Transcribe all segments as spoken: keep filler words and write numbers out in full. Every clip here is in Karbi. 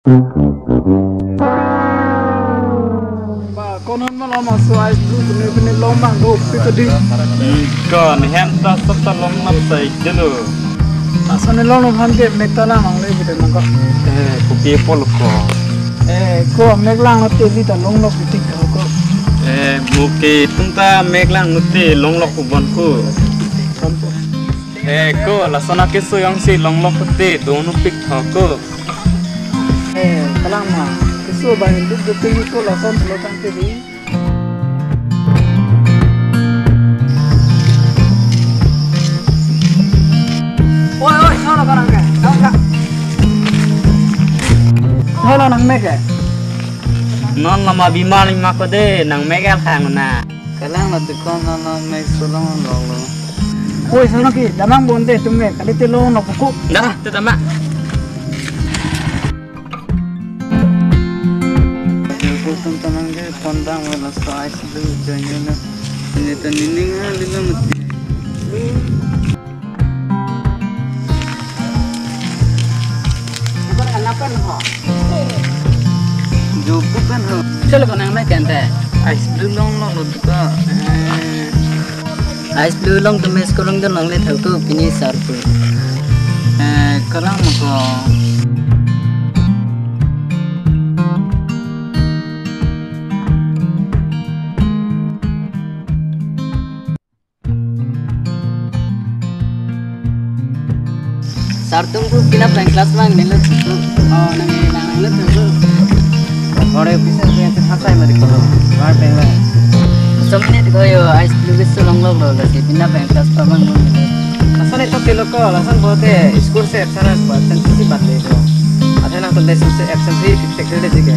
Ba, konhon malom aso ice blue pine pine long bang do pi kadi. Hmm, ko nehem ta sab ta long nap sai jelo. Lason ne long nang han ke mek ta lang nang le bute nang ko. Eh, kopi apot lo ko. Eh, ko mek lang lo te vi ta long lo pitik ko. Eh, mo ke tum ta mek lang lo te long lo ko bon ko. Bon ko. Eh, ko lason akeso jongsi long lo ko te do no pik tho ko. Eh, kalang ma. Keso ba hin duk duk tinggi ko lason lo tang te di. Oi, oi, solo kalang ke. Solo ka. Solo nang mek ke. Non lama bimar lima ko de, nang mek el khang na. Kalang la tukon la la mek sulong lo lo. Oi, sono ki, damang bonde tum mek, kali te long no kuku. Dah, te tama. Kuku tum tamang ke pondang wala so ice blue join na. Ini ta nining ha lilo mati. Jopo kan ho. Chalo ko nang mek kan te. Ice blue long long lo duka. Ice blue long tu mes ko long don long le thau ko pini sar pu. Eh, kalang mo ko. Sar tum pu pina pen class mang nilo tutu. Oh, nang nang nang lo tutu. Ore officer ke ente hasai mari ko. Mar pen lo. Som ne ko yo ice blue ke sulong lo lo si pina pen class pa mang lo. Lason ne to ke lo ko, lason bote school se absent as ba, absent si bat le ko. Athe nang to de school se absent free fifty de ke.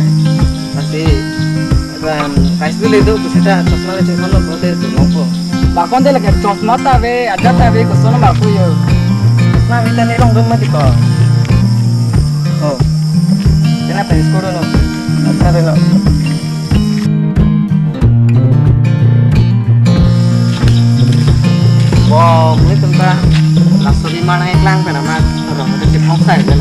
Asi Ram, kais dulu itu, bisa ta chosma le chosma lo bote tu longpo. Bakon de lagi chosma ta ave, ada ta ave, koson ma ko yo. Chosma ave ta ne long dong mati ko. Oh. Kena pen school lo. Acha lo. Wow, mui tum ta. Laso bimar nang eklang pen amat. Rong itu si phok sai lo.